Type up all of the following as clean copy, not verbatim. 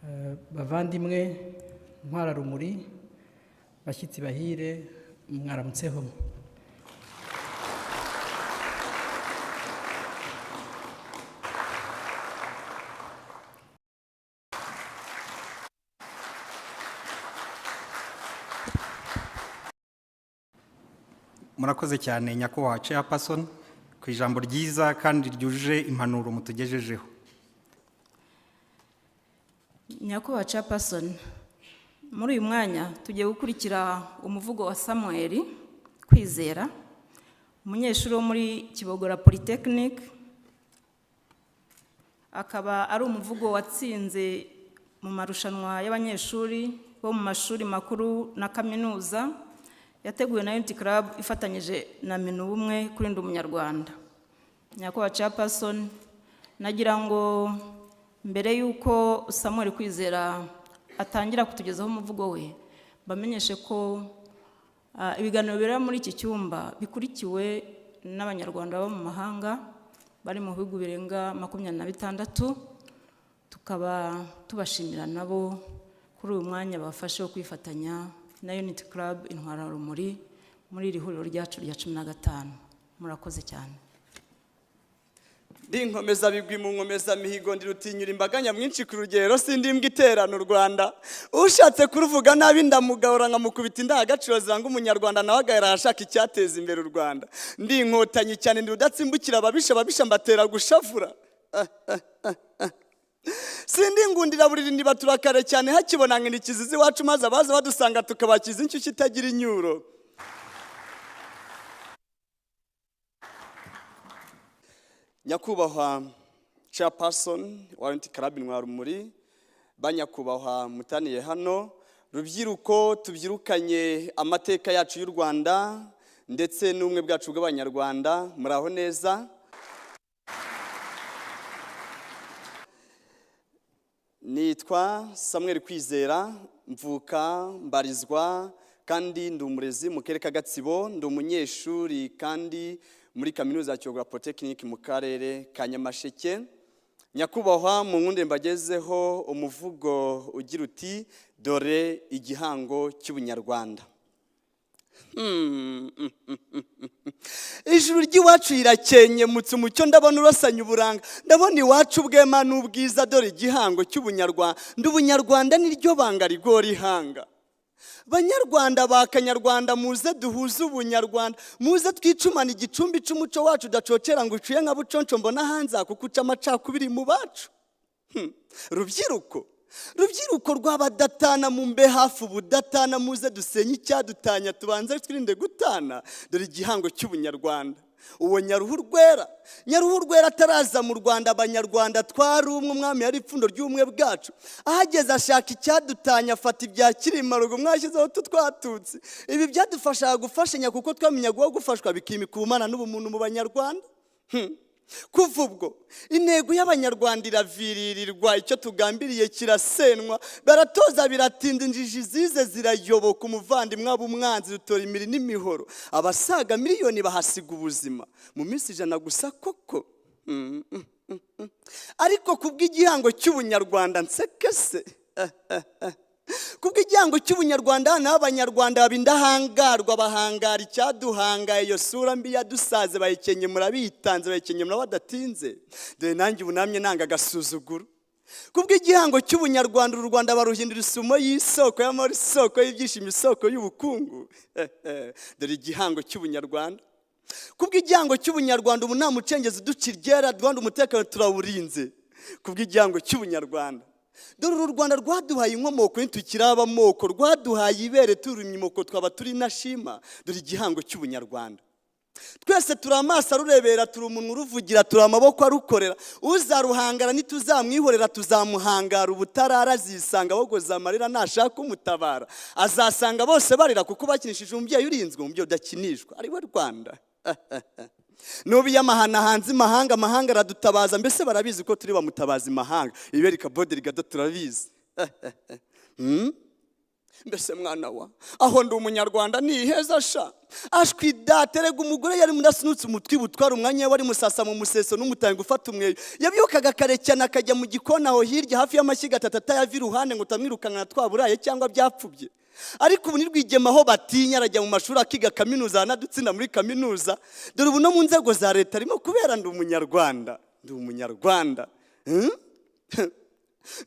Bavandimwe ntwararumuri, bashyitsi bahire, mwaramutseho. Murakoze cyane, nyakubahwa chairperson, ku ijambo ryiza kandi ryuje impanuro mutugejejeho. Nyakubahwa chairperson, muri uyu mwanya tugiye gukurikira umuvugo wa Samuel Kwizera, umunyeshuri wo muri Kibogora Polytechnic, akaba ari umuvugo watsinze mu marushanwa y'abanyeshuri bo mu mashuri makuru na kaminuza yateguwe na Unity Club ifatanyije na Minubumwe kuri Ndi Umunyarwanda. Nyakubahwa chairperson, nagira ngo mbere y'uko Samuel Kwizera atangira kutugezaho umuvugo we, bamenyeshe ko ibiganiro bibera muri iki cyumba bikurikiwe n'Abanyarwanda baba mu mahanga bari mu bihugu birenga 26, tukaba tubashimira nabo kuri uyu mwanya bafashe wo kwifatanya na Unity Club Intwararumuri muri iri huriro ryacu rya 15. Murakoze cyane. Ndi inkomeza bigwi mu nkomeza mihigo, ndi rutinyura imbaga nyamwinshi ku rugero, sindi imbwa iterana u Rwanda. Ushatse kuruvuga nabi ndamugahora nkamukubita indangagaciro ziranga umunyarwanda, nawe agahera ahashaka icyateza imbere u Rwanda. Ndi inkotanyi cyane, ndi rudatsimbukira ababisha, ababisha mbatera gushavura. Sindi ngundira buriri, ndibatura kare cyane hakibona nkinikizizi iwacu, maze abaza badusanga tukabakiza inshyushyu itagira inyuro. Nyakubahwa chairperson wa Unity Club Intwararumuri, banyakubahwa mutaniye hano, rubyiruko tubyirukanye amateka yacu y'u Rwanda ndetse n'ubumwe bwacu bw'Abanyarwanda, muraho neza. Nitwa Samuel Kwizera, mvuka, mbarizwa kandi ndi umurezi mu karere ka Gatsibo, ndi umunyeshuri kandi muri kaminuza ya Kibogora Polytechnic mu karere ka Nyamasheke. Nyakubahwa, mu nkunde mbagezeho umuvugo ugira uti: "Dore igihango cy'ubunyarwanda." Ijuru ry'iwacu rirakenyemutse, umucyo ndabona urasanye uburanga, ndabona iwacu ubwema n'ubwiza, dore igihango cy'ubunyarwanda. Ndi ubunyarwanda niryo banga rigora ihanga. Banyarwanda ba kanyarwanda, muze duhuze ubunyarwanda, muze twicumane igicumbi cy'umuco wacu udacocera ngo uciye nka buconco mbona hanze kuko uca amacakubiri mu bacu. Rubyiruko, rubyiruko rw'abadatana, mumbe hafi ubudatana, muze dusenye icyadutanya, tubanze twirinde gutana, dore igihango cy'ubunyarwanda. Uwo Nyaruhu rwera, Nyaruhu rwera ataraza mu Rwanda, Abanyarwanda twari umwe, umwami yari ipfundo ry'ubumwe bwacu. Ahageze ashaka icyadutanya, afata ibya Cyilima Rugwe mwashyizeho tutwatutsi. Ibi byadufashaga gufashanya kuko twamenyaga uwo gufashwa, bikimika ubumana n'ubumuntu mu Banyarwanda. Kuva ubwo intego y'Abanyarwanda iraviririrwa, icyo tugambiriye kirasenwa, baratoza biratinda, injiji zize zirayoboka, umuvandimwe aba umwanzi, dutora imiri n'imihoro, abasaga miliyoni bahasiga ubuzima mu minsi 100 gusa koko. Ariko kubw'igihango cy'ubunyarwanda nsekese, kubw'igihango cy'ubunyarwanda hano Abanyarwanda baba indahangarwa, bahangara icyaduhangaye, iyo sura mbi yadusaze bayikenyemura bitanze, bayikenyemura badatinze. Dore nanjye ubu namye nanga agasuzuguro. Kubw'igihango cy'ubunyarwanda uru Rwanda baruhindura isumo y'isoko y'amahoro, isoko y'ibyishimo, isoko y'ubukungu. Dore igihango cy'ubunyarwanda. Kubw'igihango cy'ubunyarwanda ubu nta mucengezi uduca iryera, Rwanda umutekano turawurinze. Kubw'igihango cy'ubunyarwanda. Dore uru Rwanda rwaduhaye inkomoko ntitukiri ab'amoko, rwaduhaye ibere turumye imoko twaba turi inashima. Dore igihango cy'ubunyarwanda. Twese turi amaso arurebera, turi umunwa uruvugira, turi amaboko arukorera. Uzaruhangara ntituzamwihorera, tuzamuhangara ubutarara, azisanga abogoza amarira nashaka umutabara. Azasanga bose barira kuko bakinishije umubyeyi urinzwe, umubyeyi udakinishwa, ari we Rwanda. Nubu iyo amahana hanze imahanga, amahanga aradutabaza, mbese barabizi ko turi bamutabaza imahanga. Ibereka bode rigado turabizi. Mbese mwana wa, aho ndi umunyarwanda niheza sha. Ashwi data, erega umugore yari mudasunutse umutwi butwara umwanya wari musasa mu museso n'umutanga ufata umweyo. Yabyukaga kare cyane akajya mu gikoni aho hirya hafi y'amashyiga atatu atayava iruhande ngo utamwirukankana twaburaye cyangwa byapfubye. Ariko ubu ni Rwigema aho batinya, arajya mu mashuri akiga kaminuza, anadutsinda muri kaminuza. Dore ubu no mu nzego za leta arimo kubera ndi umunyarwanda, ndi umunyarwanda.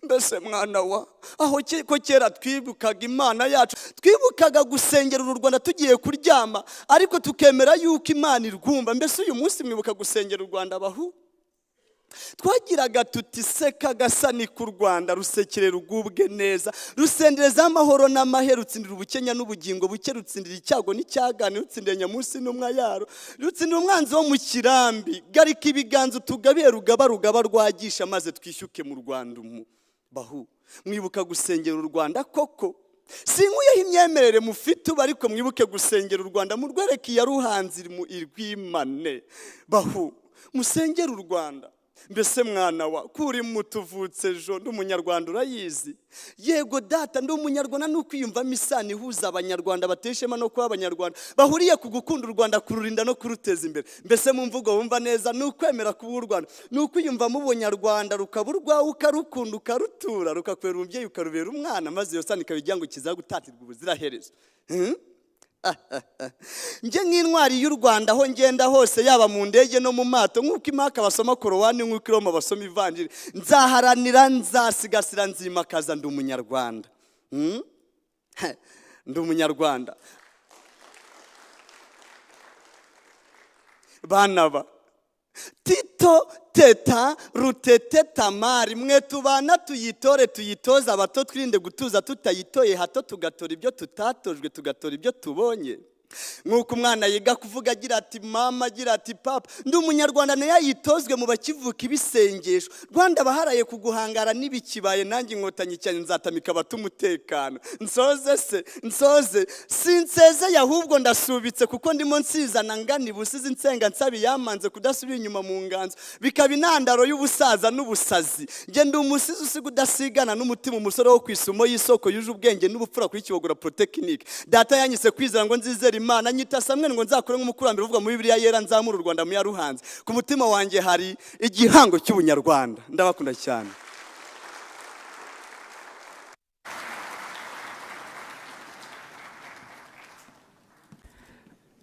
Mbese mwana wa, aho ko kera twibukaga Imana yacu, twibukaga gusengera uru Rwanda tugiye kuryama, ariko tukemera yuko Imana irwumva. Mbese uyu munsi mwibuka gusengera u Rwanda bahu? Twagiraga tuti seka gasani ku Rwanda, rusekere rugubwe neza, rusendereza amahoro n'amahe, rutsindira ubukenya n'ubugingo buke, rutsindira icyago n'icyagane, rutsindira nyamunsi n'umwa yaro, rutsindira umwanzi wo mu kirambi. Garika ibiganza utugabiye rugaba rugaba rwagisha, maze twishyuke mu Rwanda umu bahu. Mwibuka gusengera u Rwanda koko? Sinkuyeho imyemerere mufite ubu, ariko mwibuke gusengera u Rwanda, murwereke iyaruhanze irwimane bahu. Musengere u Rwanda. Mbese mwana wa, kuri mutuvutse ejo, ndi umunyarwanda urayizi? Yego data, ndi umunyarwanda ni ukwiyumvamo isano ihuza abanyarwanda bateshema no kuba abanyarwanda bahuriye ku gukunda u Rwanda, kururinda no kuruteza imbere. Mbese mu mvugo wumva neza, ni ukwemera kuba u Rwanda, ni ukwiyumvamo ubunyarwanda, rukaba urwawe ukarukunda ukarutura, rukakwera umubyeyi ukarubera umwana, maze iyo sano ikaba igira ngo kizagutatirwa ubuziraherezo. Njye nk'intwari y'u Rwanda aho ngenda hose, yaba mu ndege no mu mato, nk'uko imaka basoma korowani, nk'uko iroma basoma ivanjiri, nzaharanira, nzasigasira, nzimakaza ndi umunyarwanda. Ndi umunyarwanda. Bana ba Tito teta rutete tamari, mwe tubana tuyitore tuyitoza abato, twirinde gutuza tutayitoye, hato tugatora ibyo tutatojwe, tugatora ibyo tubonye. Nk'uko umwana yiga kuvuga agira ati mama, agira ati papa. Ndi umunyarwanda nayo yitozwe mu bakivuka ibisengesho. Rwanda baharaye kuguhangara n'ibikibaye, nanjye inkotanyi cyane nzatamika abatumutekano. Nsoze se, nsoze, sinsezeye ahubwo ndasubitse, kuko ndimo nsizana ngana ibusizi nsenga nsabi yamanze kudasubira inyuma mu nganzo, bikaba intandaro y'ubusaza n'ubusazi. Nge ndi umusizi usiga udasigana n'umutima, umusore wo kwisumo y'isoko yuje ubwenge n'ubupfura kuri Kibogora Polytechnic. Data yanyise kwizera ngo nzizere Imana, nyita Samweli ngo nzakore nk'umukurambere uvuga muri Bibiliya yera, nzamura u Rwanda mu yaruhanze. Ku mutima wanjye hari igihango cy'ubunyarwanda. Ndabakunda cyane.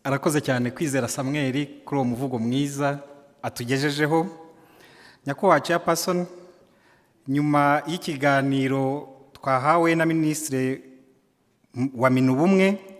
Arakoze cyane Kwizera Samweli kuri uwo muvugo mwiza atugejejeho. Nyakubahwa Chairperson, nyuma y'ikiganiro twahawe na Minisitiri wa Minubumwe,